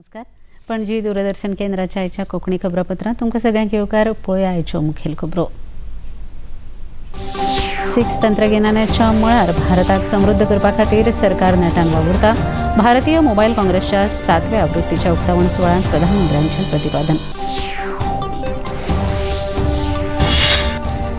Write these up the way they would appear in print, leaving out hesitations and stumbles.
नमस्कार. पणजी दूरदर्शन केंद्राच्या आयच्या कोंकणी खबरापत्रांत तुमकां सगळ्यांक येवकार. पळोवया आयच्यो मुखेल खबरो. सिक्स तंत्रगिन्यानाच्या मळार भारताक समृद्ध करपा खातीर सरकार नेटान वावुरता. भारतीय मोबायल काँग्रेसच्या 7व्या आवृत्तीच्या उक्तावण सुवाळ्यांत प्रधानमंत्र्यांचें प्रतिपादन.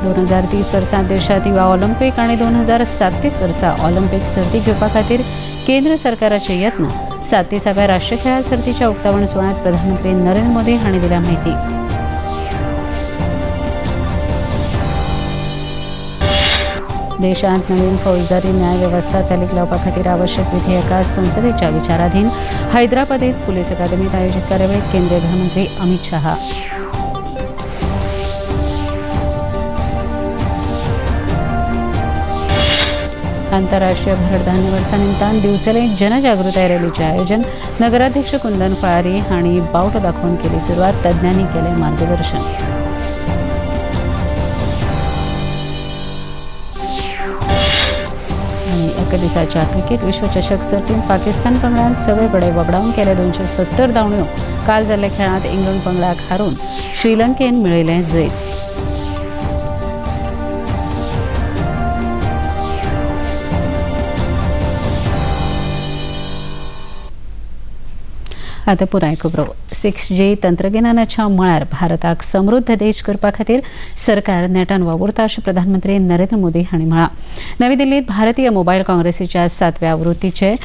2030 वर्सां देशांत युवा ऑलिम्पिक आनी 2037 वर्सा ऑलिम्पिक सर्ती घेवपा खातीर केंद्र सरकाराचे यत्न. 37व्या राष्ट्रीय खेळां सर्तीच्या उक्तावण सुवाळ्यांत प्रधानमंत्री नरेंद्र मोदी हांणी दिल्या माहिती. देशांत नवीन फौजदारी न्याय वेवस्था चालीक लावपा खातीर आवश्यक विधेयकां संसदेच्या विचाराधीन. हैदराबादेत पुलीस अकादमीत आयोजीत कार्यावळीत केंद्रीय गृहमंत्री अमित शहा. आंतरराष्ट्रीय भरडधान्य वर्सा निमतान दिवचले जनजागृताय रॅलीचें आयोजन. नगराध्यक्ष कुंदन फळारी हांणी बावटो दाखोवन केली सुरवात. तज्ञांनी केलें मार्गदर्शन. आनी एका दिसाच्या क्रिकेट विश्वचषक सर्तींत पाकिस्तान पंगडान सगळे कडेन वगडावन केले 270 धांवड्यो. काल जाल्ल्या खेळांत इंग्लंड पंगडाक हारोवन श्रीलंकेन मेळयलें जैत. आतां पुराय खबरो. 6G तंत्रगिन्यानाच्या मळार भारताक समृद्ध देश करपा खातीर सरकार नेटान वावुरता अशें प्रधानमंत्री नरेंद्र मोदी हांणी म्हळां. नवी दिल्लीत भारतीय मोबायल काँग्रेसीच्या 7व्या आवृत्तीचें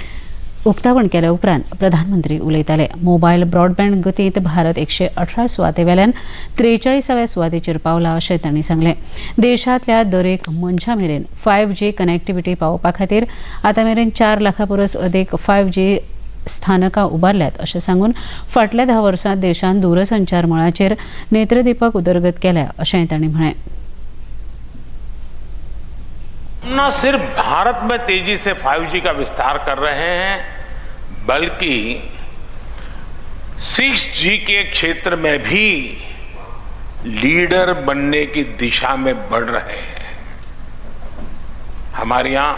उक्तावण केल्या उपरांत प्रधानमंत्री उलयताले. मोबायल ब्रॉडबँड गतींत भारत 118 सुवातेवेल्यान 43व्या सुवातेचेर पावला अशें तांणी सांगलें. देशांतल्या दरेक मनशा मेरेन 5G कनेक्टिविटी पावोवपा खातीर आतां मेरेन 4 लाखां परस अदीक 5G स्थानकां उबारल्यात अशें सांगून फाटल्या 10 वर्सांत देशान दूरसंचार मळाचेर नेत्रदीपक उदरगत केल्या अशेंय तांणी म्हळें. न सिर्फ भारत में तेजी से 5G का विस्तार कर रहे हैं, बल्कि 6G के क्षेत्र में भी लीडर बनने की दिशा में बढ़ रहे हैं। हमारे यहां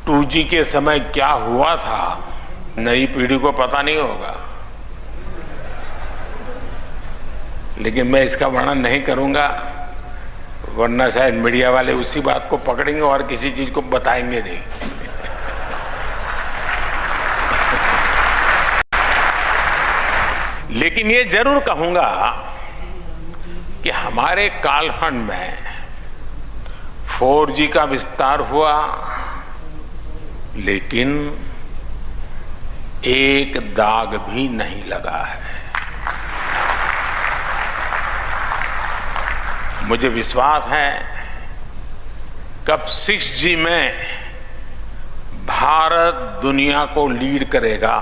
2G के समय क्या हुआ था, नई पीढ़ी को पता नहीं होगा, लेकिन मैं इसका वर्णन नहीं करूंगा, वरना शायद मीडिया वाले उसी बात को पकड़ेंगे और किसी चीज को बताएंगे नहीं। लेकिन ये जरूर कहूंगा कि हमारे कालखंड में 4G का विस्तार हुआ, लेकिन एक दाग भी नहीं लगा है। मुझे विश्वास है कब 6G में भारत दुनिया को लीड करेगा।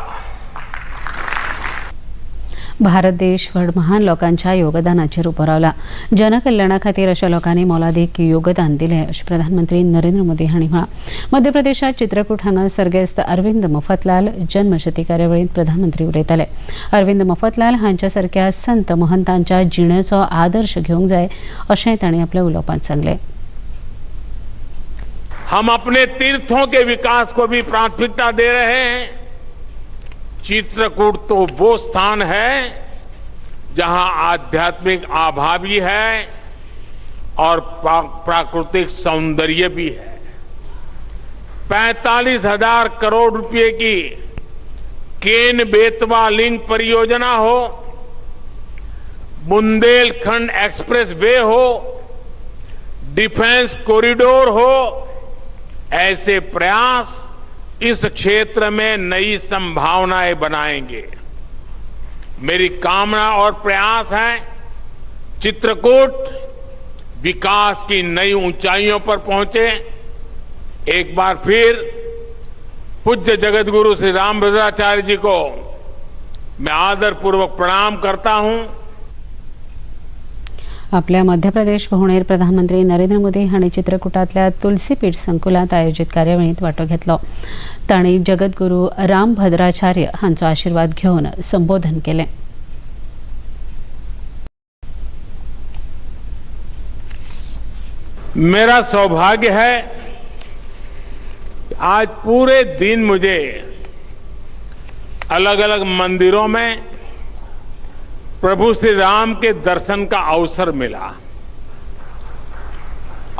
भारत देश व्हड महान लोकांच्या योगदानाचेर उबो रावला. जनकल्याणा खातीर अशा लोकांनी मोलादीक योगदान दिलें अशें प्रधानमंत्री नरेंद्र मोदी हांणी म्हळां. मध्य प्रदेशात चित्रकूट हांगा सर्गेस्त अरविंद मफतलाल जन्मशती कार्यावळींत प्रधानमंत्री उलयताले. अरविंद मफतलाल हांच्या सारक्या संत महंतांच्या जिणेचो आदर्श घेवंक जाय अशेंय तांणी आपल्या उलोवपांत सांगलें. हम अपने तीर्थों के विकास को भी प्राथमिकता दे रहे हैं। चित्रकूट तो वो स्थान है जहां आध्यात्मिक आभा भी है और प्राकृतिक सौंदर्य भी है। 45,000 करोड़ रुपए की केन बेतवा लिंक परियोजना हो, बुंदेलखंड एक्सप्रेस वे हो, डिफेंस कॉरिडोर हो, ऐसे प्रयास इस क्षेत्र में नई संभावनाएं बनाएंगे। मेरी कामना और प्रयास है चित्रकूट विकास की नई ऊंचाइयों पर पहुंचे। एक बार फिर पूज्य जगतगुरु श्री रामभद्राचार्य जी को मैं आदरपूर्वक प्रणाम करता हूं। आपल्या मध्य प्रदेश भोंवडेर प्रधानमंत्री नरेंद्र मोदी हांणी चित्रकूटांतल्या तुलसीपीठ संकुलांत आयोजीत कार्यावळींत वांटो घेतलो. तांणी जगद्गुरू रामभद्राचार्य हांचो आशिर्वाद घेवन संबोधन केलें. मेरा सौभाग्य है आज पूरे दिन मुझे अलग अलग मंदिरों में प्रभु श्री राम के दर्शन का अवसर मिला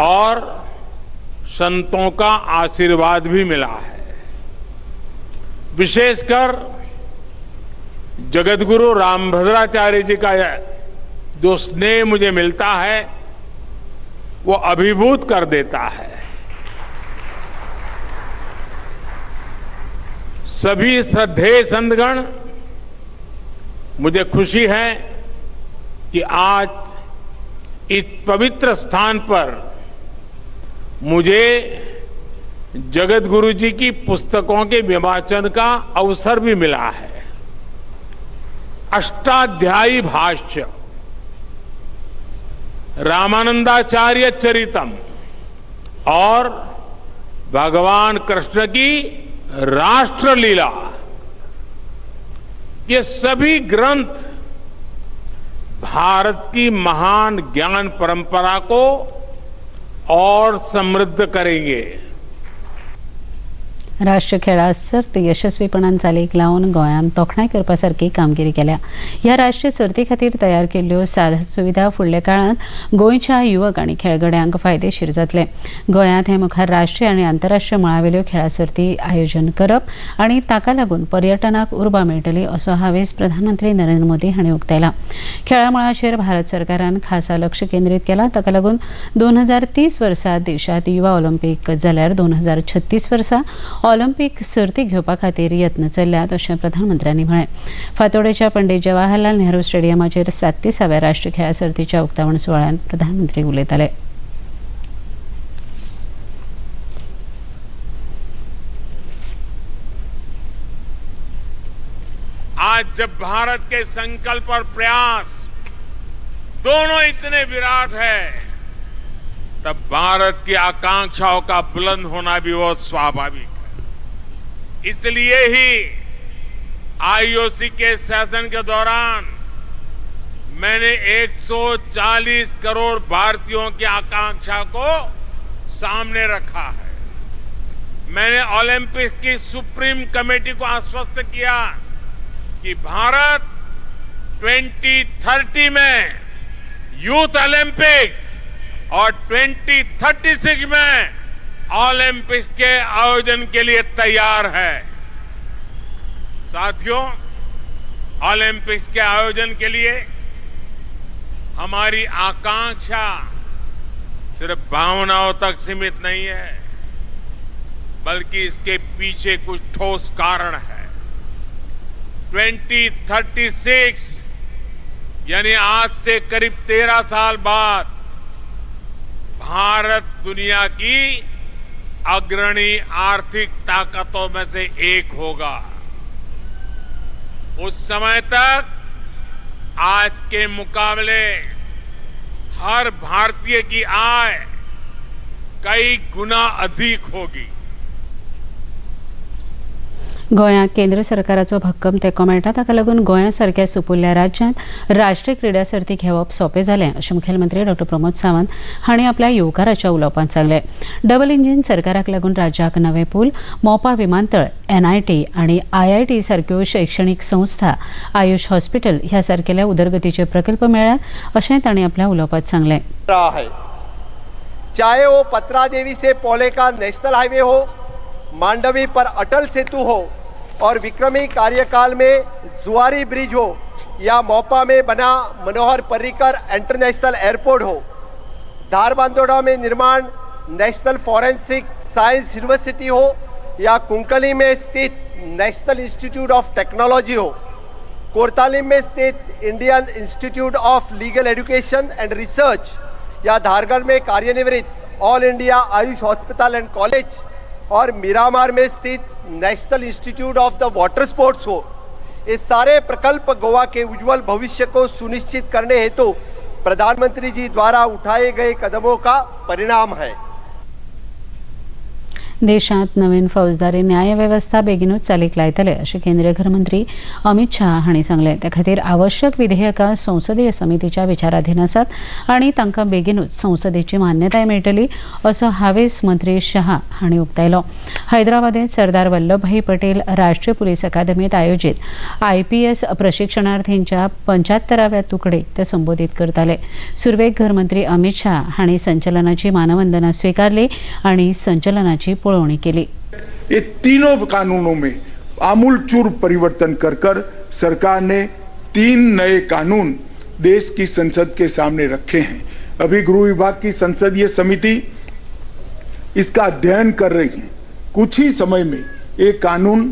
और संतों का आशीर्वाद भी मिला है। विशेषकर जगतगुरु रामभद्राचार्य जी का जो स्नेह मुझे मिलता है वो अभिभूत कर देता है। सभी श्रद्धेय संतगण, मुझे खुशी है कि आज इस पवित्र स्थान पर मुझे जगतगुरु जी की पुस्तकों के विमोचन का अवसर भी मिला है। अष्टाध्यायी भाष्य, रामानंदाचार्य चरितम और भगवान कृष्ण की राष्ट्रलीला, ये सभी ग्रंथ भारत की महान ज्ञान परंपरा को और समृद्ध करेंगे। राष्ट्रीय खेळा सर्त यशस्वीपणान चालीक लावन गोंयान तोखणाय करपा सारकी कामगिरी केल्या. ह्या राष्ट्रीय सर्ती खातीर तयार केल्ल्यो साधन सुविधा फुडल्या काळांत गोंयच्या युवक आनी खेळगड्यांक फायदेशीर जातले. गोंयांत हे मुखार राष्ट्रीय आनी आंतरराष्ट्रीय मळावेल्यो खेळा सर्ती आयोजन करप आनी ताका लागून पर्यटनाक उर्बा मेळटली असो हावेस प्रधानमंत्री नरेंद्र मोदी हांणी उक्तायला. खेळा मळाचेर भारत सरकारान खासा लक्ष केंद्रीत केलां. ताका लागून 2030 वर्सा देशांत युवा ऑलिम्पीक जाल्यार 2036 वर्सा ऑलिम्पीक सर्ती घेवपा खातीर यत्न चल्ल्यात अशें प्रधानमंत्र्यांनी म्हळें. फातोडेच्या पंडित जवाहरलाल नेहरू स्टेडियमाचेर 37व्या राष्ट्रीय खेळा सर्तीच्या उक्तावण सुवाळ्यांत प्रधानमंत्री उलयताले. आज जब भारत के संकल्प और प्रयास दोनों इतने विराट है, तब भारत की आकांक्षाओं का बुलंद होना भी बहुत स्वाभाविक है। इसलिए ही आईओसी के सेशन के दौरान मैंने 140 करोड़ भारतीयों की आकांक्षा को सामने रखा है। मैंने ओलंपिक्स की सुप्रीम कमेटी को आश्वस्त किया कि भारत 2030 में यूथ ओलंपिक्स और 2036 में ओलंपिक्स के आयोजन के लिए तैयार है। साथियों, ओलंपिक्स के आयोजन के लिए हमारी आकांक्षा सिर्फ भावनाओं तक सीमित नहीं है, बल्कि इसके पीछे कुछ ठोस कारण है। 2036 यानी आज से करीब 13 साल बाद भारत दुनिया की अग्रणी आर्थिक ताकतों में से एक होगा। उस समय तक आज के मुकाबले हर भारतीय की आय कई गुना अधिक होगी। गोंयांक केंद्र सरकाराचो भक्कम तेंको मेळटा. ताका लागून गोंया सारक्या सुपुल्ल्या राज्यांत राष्ट्रीय क्रिडा सर्ती घेवप सोंपें जालें अशें मुखेलमंत्री डॉ प्रमोद सावंत हांणी आपल्या येवकाराच्या उलोवपांत सांगलें. डबल इंजीन सरकाराक लागून राज्याक नवे पूल, मोपा विमानतळ, एनआयटी आनी आयआयटी सारक्यो शैक्षणीक संस्था, आयुष हॉस्पिटल ह्या सारकेल्या उदरगतीचे प्रकल्प मेळ्ळ्यात अशें तांणी आपल्या उलोवपांत सांगलें. रहा है, चाहे वो पत्रा देवी से पोले का नेशनल हाईवे हो, मांडवी पर अटल सेतु हो और विक्रमी कार्यकाल में जुआरी ब्रिज हो या मोपा में बना मनोहर पर्रिकर इंटरनेशनल एयरपोर्ट हो, धारबांदोड़ा में निर्माण नेशनल फॉरेंसिक साइंस यूनिवर्सिटी हो या कुंकली में स्थित नेशनल इंस्टीट्यूट ऑफ टेक्नोलॉजी हो, कोरतालिम में स्थित Indian Institute of Legal Education and Research या धारगढ़ में कार्यनिवृत्त All India Ayush Hospital and College और मीरामार में स्थित National Institute of the Water Sports हो, ये सारे प्रकल्प गोवा के उज्जवल भविष्य को सुनिश्चित करने हेतु प्रधानमंत्री जी द्वारा उठाए गए कदमों का परिणाम है। देशांत नवीन फौजदारी न्यायवेवस्था बेगीनूच चालीक लायतले अशें केंद्रीय घरमंत्री अमित शाह हांणी सांगलें. त्या खातीर आवश्यक विधेयकां संसदीय समितीच्या विचाराधीन आसात आनी तांकां बेगीनूच संसदेची मान्यताय मेळटली असो हावेस मंत्री शहा हांणी उक्तायलो. हैदराबादेंत सरदार वल्लभभाई पटेल राष्ट्रीय पुलीस अकादमीत आयोजीत आयपीएस प्रशिक्षणार्थींच्या 75व्या तुकडेक ते संबोधीत करताले. सुरवेक घरमंत्री अमित शाह हांणी संचलनाची मानवंदना स्वीकारली आनी संचलनाची पळोवणी केली. ये तीनों कानूनों में आमूलचूर परिवर्तन कर कर सरकार ने 3 नए कानून देश की संसद के सामने रखे हैं. अभी गृह विभाग की संसदीय समिति इसका अध्ययन कर रही है. कुछ ही समय में ये कानून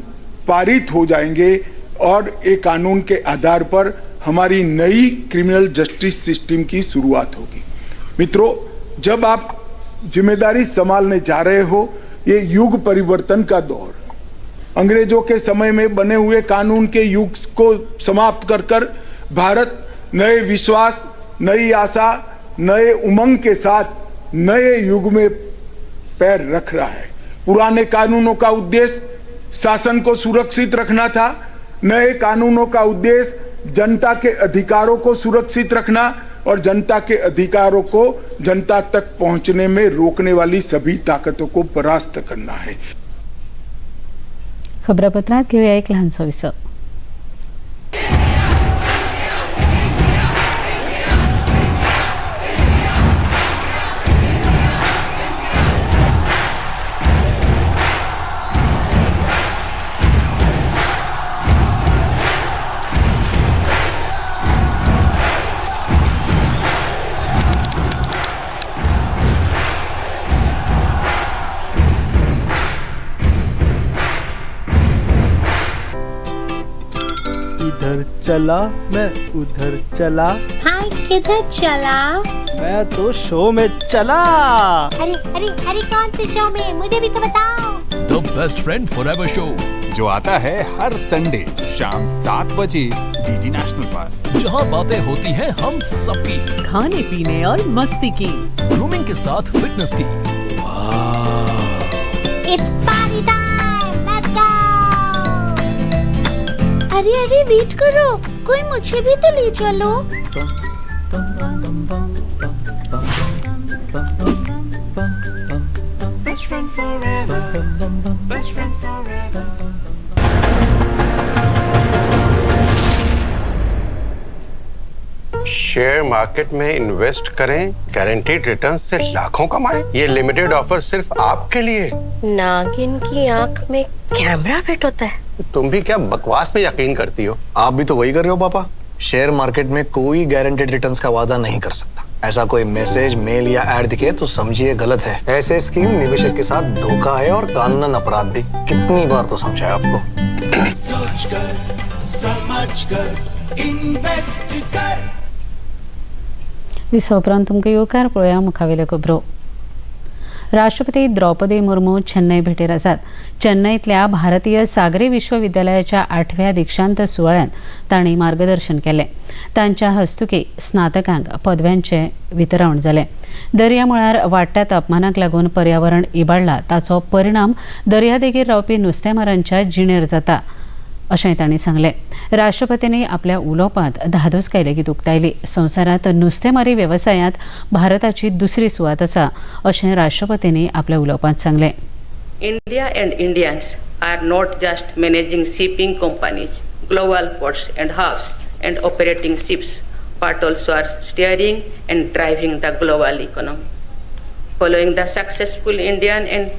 पारित हो जाएंगे और ये कानून के आधार पर हमारी नई क्रिमिनल जस्टिस सिस्टम की शुरुआत होगी. मित्रों, जब आप जिम्मेदारी संभालने जा रहे हो, ये युग परिवर्तन का दौर, अंग्रेजों के समय में बने हुए कानून के युग को समाप्त कर कर भारत नए विश्वास, नई आशा, नए उमंग के साथ नए युग में पैर रख रहा है. पुराने कानूनों का उद्देश्य शासन को सुरक्षित रखना था. नए कानूनों का उद्देश्य जनता के अधिकारों को सुरक्षित रखना और जनता के अधिकारों को जनता तक पहुंचने में रोकने वाली सभी ताकतों को परास्त करना है. खबरापत्रात घेऊया एक लहानसो विसव. इधर चला मैं उधर चला. भाई किधर चला? मैं तो शो में चला. अरे अरे अरे, कौन से शो में? मुझे भी तो बताओ. The best friend forever show, जो आता है हर संडे शाम 7 बजे डीडी नेशनल पर, जहां बातें होती हैं हम सबकी, खाने पीने और मस्ती की, ग्रूमिंग के साथ फिटनेस की. It's party time, let's go. अरे अरे, वेट करो, कोई मुझे भी तो ले चलो. Best friend forever. Best friend forever. Share market में इन्वेस्ट करें, गारंटीड रिटर्न्स से लाखों कमाएं। ये लिमिटेड ऑफर सिर्फ आपके लिए। नागिन की आंख में कैमरा फिट होता है? तुम भी क्या बकवास में यकीन करती हो। आप भी तो वही कर रहे हो पापा। शेयर मार्केट में कोई गारंटेड रिटर्न्स का वादा नहीं कर सकता। ऐसा कोई मैसेज, मेल या एड दिखे तो समझिए गलत है। ऐसे स्कीम निवेशक के साथ धोखा है और कानूनन अपराध भी। कितनी बार तो समझाया आपको। सोच कर, समझ कर, इन्वेस्ट कर। विसवा उपरांत तुमकां येवकार. पळोवया मुखावेल्यो खबरो. राष्ट्रपती द्रौपदी मुर्मू चेन्नय भेटेर आसात. चेन्नईतल्या भारतीय सागरी विश्वविद्यालयाच्या 8व्या दीक्षांत सुवाळ्यांत तांणी मार्गदर्शन केलें. तांच्या हस्तुकी स्नातकांक पदव्यांचें वितरण जालें. दर्या मळार वाडट्या तापमानाक लागून पर्यावरण इबाडला, ताचो परिणाम दर्यादेगेर रावपी नुस्तेमारांच्या जिणेर जाता अशेंय तांणी सांगलें. राष्ट्रपतींनी आपल्या उलोवपांत धादोसकाय लेगीत उक्तायली. संवसारांत नुस्तेमारी वेवसायांत भारताची दुसरी सुवात आसा अशें राष्ट्रपतींनी आपल्या उलोवपांत सांगलें. India and Indians are not just managing shipping companies, global ports and hubs, and operating ships, but also are steering and driving the global economy. Following the successful Indian and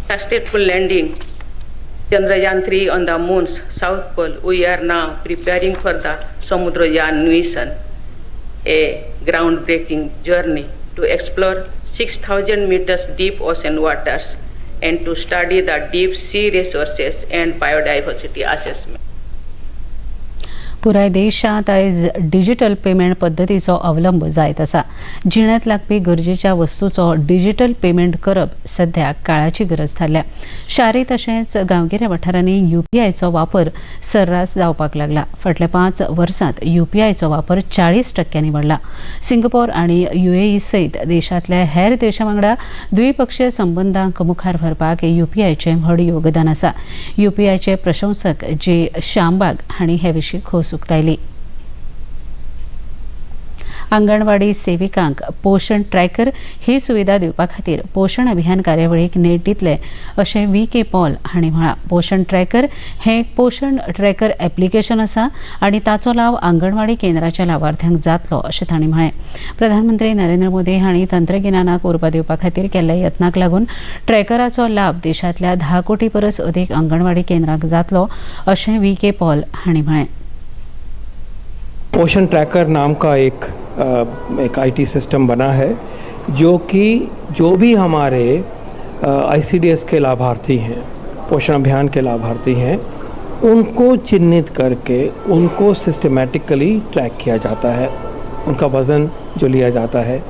successful landing Chandrayaan 3 on the moon's south pole, we are now preparing for the Samudrayaan mission, a groundbreaking journey to explore 6,000 meters deep ocean waters and to study the deep sea resources and biodiversity assessment. पुराय देशांत आयज digital payment पद्दतीचो अवलंब जायत आसा. जिणेंत लागपी गरजेच्या वस्तूचो डिजिटल पेमेंट करप सध्या काळाची गरज थारल्या. शारी तशेंच गांवगिऱ्या वाठारांनी युपीआयचो वापर सर्रास जावपाक लागला. फाटल्या 5 वर्सांत युपीआयचो वापर 40% वाडला. सिंगापोर आनी युएई सयत देशांतल्या हेर देशां वांगडा द्विपक्षीय संबंदांक मुखार व्हरपाक युपीआयचें व्हड योगदान आसा. युपीआयचे प्रशंसक जे श्यामबाग हांणी हे विशीं खोस उक्तायली. अंगणवाडी सेविकांक पोशण ट्रॅकर ही सुविधा दिवपा खातीर पोशण अभियान कार्यावळीक नेट दितले अशें व्ही के पॉल हांणी म्हळां. पोशण ट्रॅकर हें एक पोशण ट्रॅकर एप्लिकेशन आसा आनी ताचो लाव अंगणवाडी केंद्राच्या लावार्थ्यांक जातलो अशें तांणी म्हळें. प्रधानमंत्री नरेंद्र मोदी हांणी तंत्रगिन्यानाक उर्बा दिवपा खातीर केल्ल्या यत्नाक लागून ट्रॅकराचो लाव देशांतल्या 10 कोटी परस अदीक अंगणवाडी केंद्रांक जातलो अशें व्ही के पॉल हांणी म्हळें. पोषण ट्रैकर नाम का एक IT system बना है जो कि जो भी हमारे आईसीडीएस के लाभार्थी हैं, पोषण अभियान के लाभार्थी हैं, उनको चिन्हित करके उनको सिस्टमेटिकली ट्रैक किया जाता है. उनका वज़न जो लिया जाता है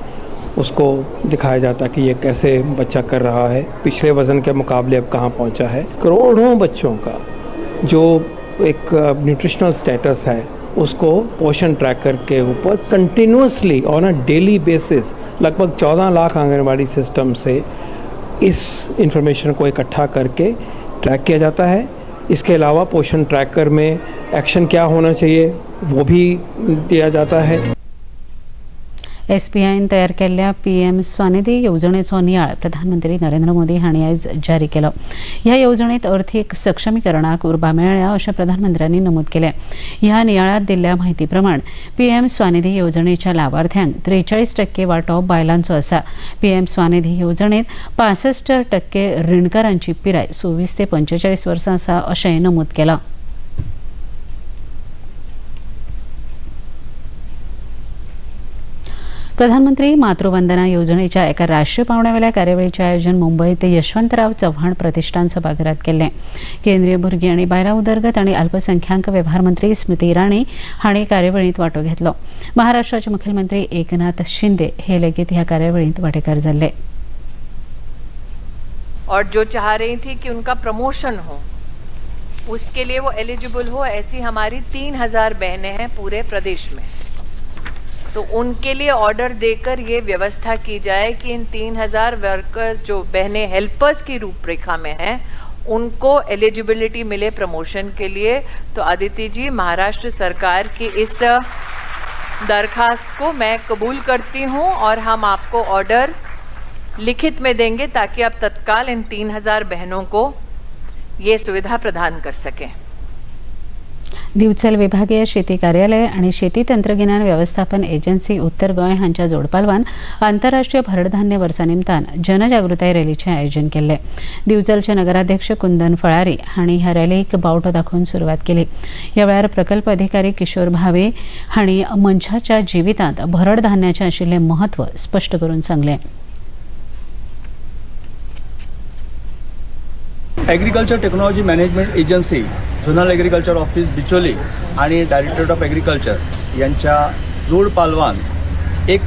उसको दिखाया जाता है कि ये कैसे बच्चा कर रहा है, पिछले वज़न के मुकाबले अब कहाँ पहुँचा है. करोड़ों बच्चों का जो एक न्यूट्रिशनल स्टेटस है उसको पोषण ट्रैकर के ऊपर continuously on a daily basis लगभग 14 लाख आंगनबाड़ी सिस्टम से इस इंफॉर्मेशन को इकट्ठा करके ट्रैक किया जाता है. इसके अलावा पोषण ट्रैकर में एक्शन क्या होना चाहिए वो भी दिया जाता है. एसबीआयन तयार केल्ल्या पीएम स्वनिधी येवजणेचो नियाळ प्रधानमंत्री नरेंद्र मोदी हांणी आयज जारी केलो. ह्या येवजणेत अर्थीक सक्षमीकरणाक उर्बा मेळ्ळ्या अशें प्रधानमंत्र्यांनी नमूद केलें. ह्या नियाळांत दिल्ल्या म्हायती प्रमाण पीएम स्वनिधी येवजणेच्या लावार्थ्यांक 43% वांटो बायलांचो आसा. पीएम स्वनिधी येवजणेत 65% रिणकारांची पिराय 26 ते 45 वर्सां आसा अशेंय नमूद केलां. प्रधानमंत्री मातृवंदना येवजणेच्या एका राष्ट्रीय पावंड्यावेल्या कार्यावळीचें आयोजन मुंबयत यशवंतराव चव्हाण प्रतिष्ठान सभाघरात केल्लें. केंद्रीय भुरगीं आनी बायलां उदरगत आनी अल्पसंख्याक वेव्हार मंत्री स्मृती इराणी हांणी कार्यावळींत वांटो घेतलो. महाराष्ट्राचे मुखेलमंत्री एकनाथ शिंदे हे लेगीत ह्या कार्यावळींत वांटेकार जाल्ले. और जो चाह रही थी कि उनका प्रमोशन हो, उसके लिए वो एलिजिबल हो, ऐसी हमारी 3000 बहनें हैं पूरे प्रदेश में, तो उनके लिए ऑर्डर देकर ये व्यवस्था की जाए कि इन 3000 वर्कर्स जो बहनें हेल्पर्स की रूपरेखा में हैं उनको एलिजिबिलिटी मिले प्रमोशन के लिए. तो आदित्य जी, महाराष्ट्र सरकार की इस दरखास्त को मैं कबूल करती हूँ और हम आपको ऑर्डर लिखित में देंगे ताकि आप तत्काल इन 3000 बहनों को ये सुविधा प्रदान कर सकें. दिवचल विभागीय शेती कार्यालय आणि शेती तंत्रगिन्यान व्यवस्थापन एजन्सी उत्तर गोंय हांच्या जोडपालवान आंतरराष्ट्रीय भरडधान्य वर्सा निमतान जनजागृताय रॅलीचें आयोजन केल्लें. दिवचलचे नगराध्यक्ष कुंदन फळारी हांणी ह्या रॅलीक बावटो दाखोवन सुरवात केली. ह्या वेळार प्रकल्प अधिकारी किशोर भावे हांणी मनशाच्या जिवितांत भरडधान्याचें आशिल्लें म्हत्व स्पश्ट करून सांगलें. Agriculture technology management agency, zonal agriculture office Bicholim आणि डायरेक्टरेट ऑफ एग्रीकल्चर यांच्या जोड पालवान एक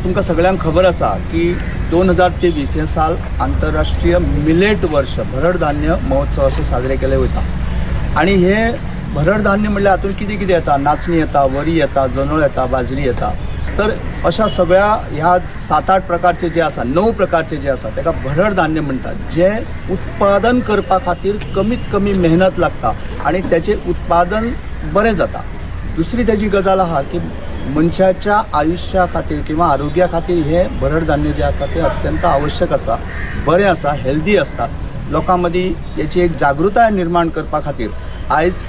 तुमकां सगळ्यांक खबर आसा की 2023 हें साल आंतरराष्ट्रीय मिलेट वर्ष भरडधान्य महोत्सव अशें साजरे केले वयता. आनी हे भरडधान्य म्हणल्यार हातूंत कितें कितें येता, नाचणी येता, वरी येता, जनोळ येता, बाजरी येता. तर अशा सगळ्या ह्या 7-8 प्रकारचे जे आसा, 9 प्रकारचे जे आसा ताका भरडधान्य म्हणटात, जे उत्पादन करपा खातीर कमीत कमी मेहनत लागता आनी त्याचें उत्पादन बरें जाता. दुसरी तेजी गजाल आहा की मनशाच्या आयुश्या खातीर किंवा आरोग्या खातीर हे भरडधान्य जे आसा ते अत्यंत आवश्यक आसा, बरें आसा, हेल्दी आसता. लोकां मदीं हेची एक जागृताय निर्माण करपा खातीर आयज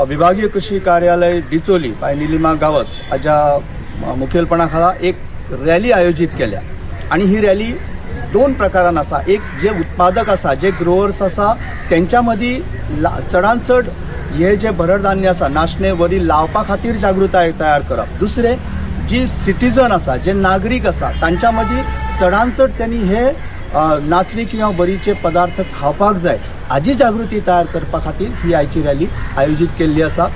विभागीय कृषी कार्यालय डिचोली बाय निलिमा गावस हाज्या मुखेलपणा खाला एक रॅली आयोजीत केल्या आनी ही रॅली 2 प्रकारान आसा. एक जे उत्पादक आसा, जे ग्रोवर्स आसा तेंच्या मदीं चडान चड हे जे भरडधान्य आसा नाचणे वरी लावपा खातीर जागृताय तयार करप. दुसरें जी सिटीजन आसा, जे नागरीक आसा तांच्या मदीं चडान चड त्यांनी हे नाचणी किंवा वरीचे पदार्थ खावपाक जाय हाजी जागृती तयार करपा खातीर ही आयची रॅली आयोजीत केल्ली आसा.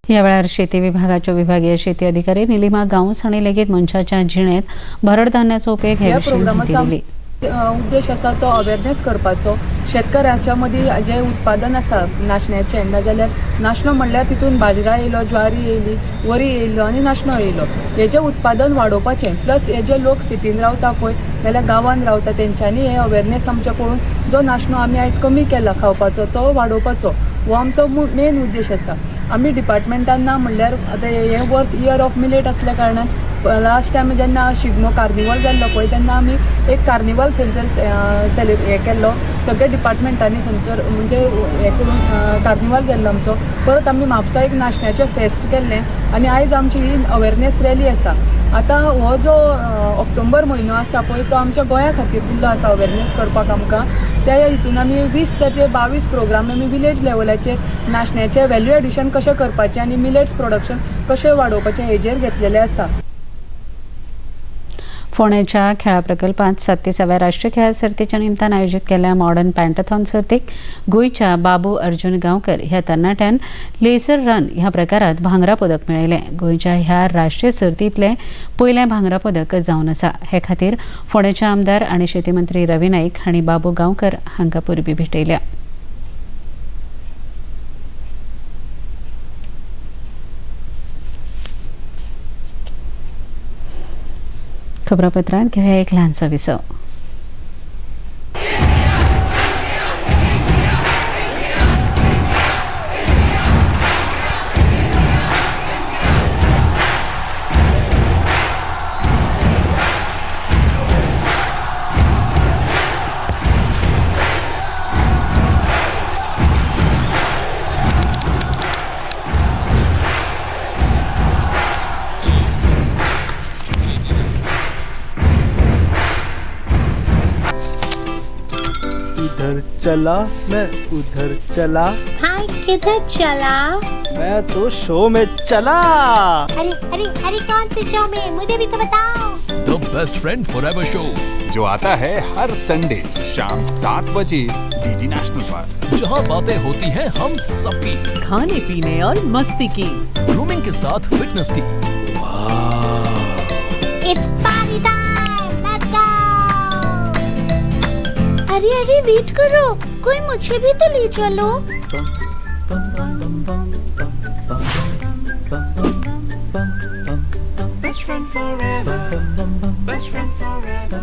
ह्या वेळार शेती विभागाच्यो विभागीय शेती अधिकारी निलिमा गांवस हांणी लेगीत मनशाच्या जिणेंत भरड धान्याचो उपेग हे ह्या विशीं म्हायती प्रोग्रामाचो दिली. उद्देश आसा तो अवेरनेस करपाचो. शेतकाराच्या मदीं जें उत्पादन आसा नाशण्याचें, नाजाल्यार नाशणो म्हणल्यार तितून बाजरा येयलो, ज्वारी येयली, वरी येयलो आनी नाशणो येयलो, हेजें उत्पादन वाडोवपाचें. प्लस हे जे लोक सिटीन रावता पळय नाजाल्यार गांवान रावता तेंच्यांनी हे अवेरनेस आमचें पळोवन जो नाशणो आमी आयज कमी केला खावपाचो तो वाडोवपाचो, हो आमचो मेन उद्देश आसा. आमी डिपार्टमेंटान ना म्हणल्यार आतां हें वर्स इयर ऑफ मिलेट आसल्या कारणान लास्ट टायम जेन्ना शिगमो कार्निवल जाल्लो पळय तेन्ना आमी एक कार्निवल थंयसर हें केल्लो, सगळे डिपार्टमेंटांनी थंयसर म्हणजे हें करून कार्निवल जाल्लो आमचो. परत आमी म्हापसा एक नाशण्याचें फेस्त केल्लें आनी आयज आमची ही अवेरनेस रॅली आसा. आतां हो जो ऑक्टोबर म्हयनो आसा पळय तो आमच्या गोंया खातीर दिल्लो आसा अवेरनेस करपाक आमकां. त्या हितून आमी 20 ते 22 प्रोग्राम आमी विलेज लेवलाचेर नाशण्याचें वेल्यू एडिशन कशें करपाचें आनी मिलेट्स प्रोडक्शन कशें वाडोवपाचें हेजेर घेतलेलें आसा. फोंडेच्या खेळा प्रकल्पांत 37व्या राष्ट्रीय खेळा सर्तीच्या निमतान आयोजीत केल्ल्या मॉडर्न पॅन्टाथॉन सर्तीक गोंयच्या बाबू अर्जुन गांवकर ह्या तरणाट्यान लेसर रन ह्या प्रकारात भांगरा पदक मेळयलें. गोंयच्या ह्या राष्ट्रीय सर्तींतलें पयलें भांगरा पदक जावन आसा. हे खातीर फोंडेचे आमदार आनी शेती मंत्री रवी नाईक हांणी बाबू गांवकर हांकां परबीं भेटयल्या. खबरापत्रांत घेवया एक ल्हानसो विसव. इधर चला मैं उधर चला, भाई किधर चला? मैं तो शो में चला। अरे अरे अरे कौन से शो में, मुझे भी तो बताओ। The best friend forever show जो आता है हर संडे शाम 7 बजे डीडी नेशनल पर, जहां बातें होती हैं हम सबकी, खाने पीने और मस्ती की, ग्रूमिंग के साथ फिटनेस की। It's party time, let's go. अरे अरे वेट करो, कोई मुझे भी तो ले चलो। Best friend forever, best friend forever.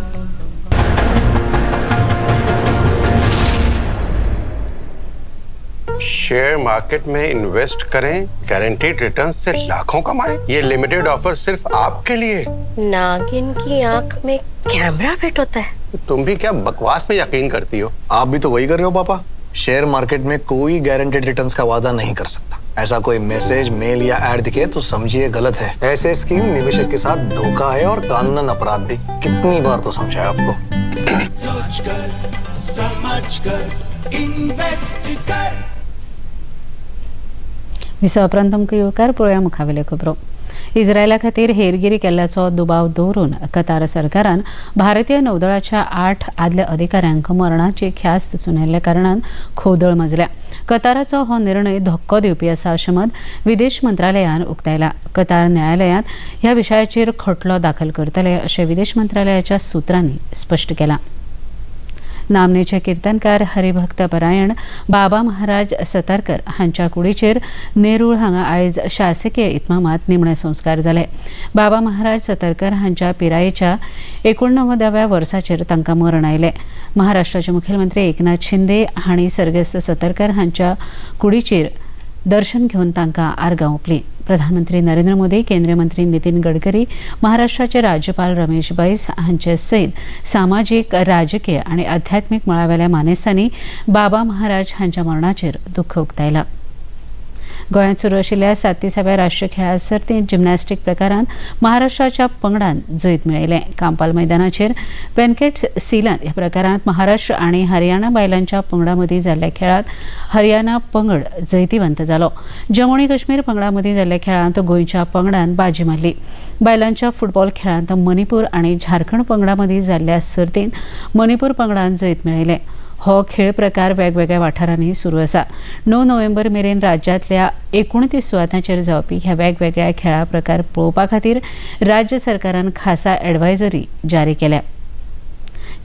Share market में इन्वेस्ट करें, गारंटीड रिटर्न से लाखों कमाएं। ये लिमिटेड ऑफर सिर्फ आपके लिए। नागिन की आंख में कैमरा फिट होता है। तुम भी क्या बकवास में यकीन करती हो? आप भी तो वही कर रहे हो पापा। शेयर मार्केट में कोई गारंटीड रिटर्न्स का वादा नहीं कर सकता। ऐसा कोई मैसेज, मेल या एड दिखे तो समझिए गलत है। ऐसे स्कीम निवेशक के साथ धोखा है और कानूनन अपराध भी। कितनी बार तो समझाया आपको। सोच कर, समझ कर, इन्वेस्ट कर। विसवा उपरांत तुमकां येवकार. पळोवया मुखावेल्यो खबरो. इस्रायला खातीर हेरगिरी केल्ल्याचो दुबाव दवरून कतार सरकारान भारतीय नौदळाच्या 8 आदल्या अधिकाऱ्यांक मरणाची ख्यास्त सुनायिल्ल्या कारणान खोदळ माजल्या. कताराचो हो निर्णय धक्को दिवपी आसा अशें मत विदेश मंत्रालयान उक्तायला. कतार न्यायालयांत ह्या विशयाचेर खटलो दाखल करतले अशें विदेश मंत्रालयाच्या सुत्रांनी स्पश्ट केलां. नामनेचे किर्तनकार हरिभक्त परायण बाबा महाराज सतारकर हांच्या कुडीचेर नेरूळ हांगा आयज शासकीय इतमामात निमणे संस्कार जाले. बाबा महाराज सतारकर हांच्या पिरायेच्या 89व्या वर्साचेर तांकां मरण आयलें. महाराष्ट्राचे मुखेलमंत्री एकनाथ शिंदे हांणी सर्गेस्त सतारकर हांच्या कुडीचेर दर्शन घेवन तांकां आर्गां ओंपलीं. प्रधानमंत्री नरेंद्र मोदी, केंद्रीय मंत्री नितीन गडकरी, महाराष्ट्राचे राज्यपाल रमेश बैस हांचे सयत सामाजीक, राजकीय आनी आध्यात्मीक मळावेल्या मानेस्तांनी बाबा महाराज हांच्या मरणाचेर दुख्ख उक्तायलां. गोंयांत सुरू आशिल्ल्या 37व्या राष्ट्रीय खेळां सर्तींत जिम्नॅस्टीक प्रकारांत महाराष्ट्राच्या पंगडान जैत मेळयलें. कांपाल मैदानाचेर वेंकट सिलांत ह्या प्रकारांत महाराष्ट्र आनी हरियाणा बायलांच्या पंगडा मदीं जाल्ल्या खेळांत हरियाणा पंगड जैतिवंत जालो. जम्मू आनी काश्मीर पंगडा मदीं जाल्ल्या खेळांत गोंयच्या पंगडान बाजी मारली. बायलांच्या फुटबॉल खेळांत मणिपूर आनी झारखंड पंगडा मदीं जाल्ल्या सर्तींत मणिपूर पंगडान जैत मेळयलें. हो खेळ प्रकार वेगवेगळ्या वाठारांनी सुरू आसा. 9 नोव्हेंबर मेरेन राज्यांतल्या 29 सुवातांचेर जावपी ह्या वेगवेगळ्या खेळा प्रकार पळोवपा खातीर राज्य सरकारान खासा एडवायजरी जारी केल्या.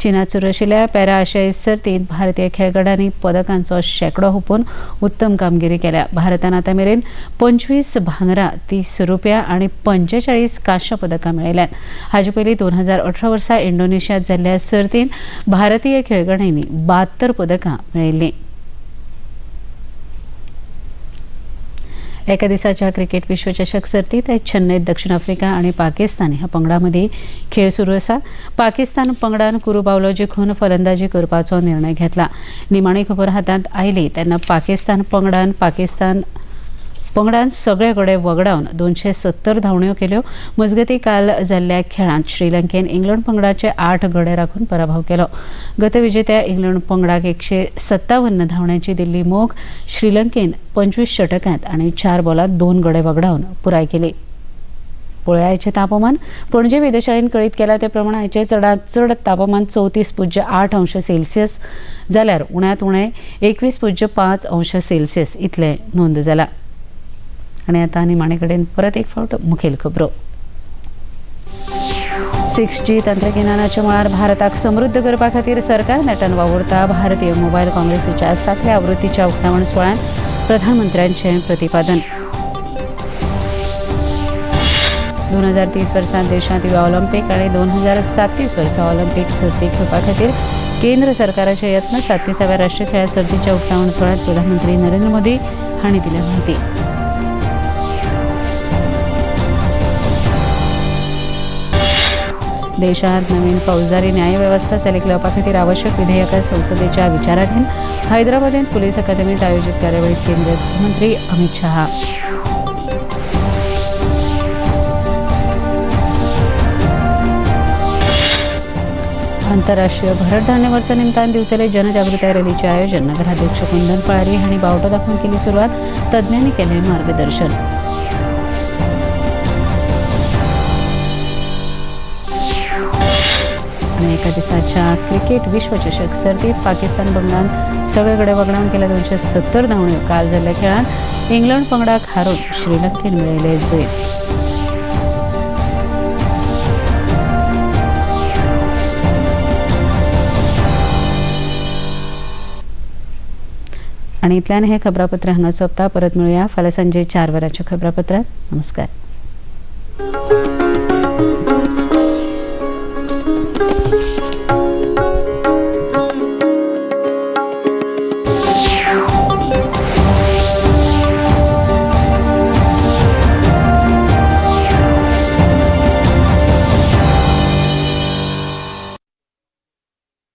चीनात सुरू आशिल्ल्या पॅरा आशियाई सर्तींत भारतीय खेळगड्यांनी पदकांचो शेंकडो हुपून उत्तम कामगिरी केल्या. भारतान आतां मेरेन 25 भांगरां, 30 रुपया आनी 45 कांश्या पदकां मेळयल्यात. हाचे पयलीं 2018 वर्सा इंडोनेशियांत जाल्ल्या सर्तींत भारतीय खेळगड्यांनी 72 पदकां मेळयल्लीं. एका दिसाच्या क्रिकेट विश्वचषक सर्तीत चेन्नईत दक्षिण आफ्रिका आणि पाकिस्तान ह्या पंगडामध्ये खेळ सुरू आसा. पाकिस्तान पंगडान कुरू बावलो जिखून फलंदाजी करपाचो निर्णय घेतला. निमाणी खबर हातांत आयली तेन्ना पाकिस्तान पंगडान सगळे गडे वगडावन 270 धांवण्यो केल्यो. मजगती काल जाल्ल्या खेळांत श्रीलंकेन इंग्लंड पंगडाचे 8 गडे राखून पराभव केलो. गतविजेत्या इंग्लंड पंगडाक 157 धांवण्यांची दिल्ली मोख श्रीलंकेन 25 षटकांत आनी 4 बॉलात 2 गडे वगडावन पुराय केली. पळोवया तापमान. पणजे वेधशाळेन कळीत केला ते प्रमाण आयचें चडांत चड तापमान 34.8 अंश सेल्सियस जाल्यार उण्यांत उणें 21.5 अंश सेल्सियस इतलें नोंद जाला. आणि आता निमाणे कडेन परत एक फावट मुखेल खबरो. 6G तंत्रगिन्यानाच्या मळार भारताक समृद्ध करपा खातीर सरकार नेटान वावुरता. भारतीय मोबायल काँग्रेसीच्या 7व्या आवृत्तीच्या उक्तावण सुवाळ्यांत प्रधानमंत्र्यांचें प्रतिपादन. 2030 वर्सां देशांत युवा ऑलिम्पिक आनी 2037 वर्सा ऑलिम्पिक सर्ती खेळपा खातीर केंद्र सरकाराचे यत्न. 37व्या राष्ट्रीय खेळां सर्तीच्या उक्तावण सुवाळ्यांत प्रधानमंत्री नरेंद्र मोदी हांणी दिल्या म्हायती. देशात नवीन फौजदारी न्यायव्यवस्था चालीक लावपा खातीर आवश्यक विधेयकां संसदेच्या विचाराधीन. हैदराबादेंत पुलीस अकादमीत आयोजित कार्यावळीत केंद्रीय गृहमंत्री अमित शहा. आंतरराष्ट्रीय भरडधान्य वर्सा निमतान दिवचले जनजागृताय रॅलीचें आयोजन. नगराध्यक्ष कुंदन पळारी हांणी बावटो दाखोवन केली सुरवात. तज्ञांनी केलें मार्गदर्शन. एका दिसाच्या क्रिकेट विश्वचषक सर्तीत पाकिस्तान पंगडान सगळे गडे वगडावन केल्या 270 धांवण्यो. काल जाल्ल्या खेळांत इंग्लंड पंगडाक हारोवन श्रीलंकेन मेळयलें जैत. आनी इतल्यान हें खबरापत्र हांगा सोंपता. परत मेळुया फाल्यां सांजे 4 वरांच्या खबरापत्रांत. नमस्कार.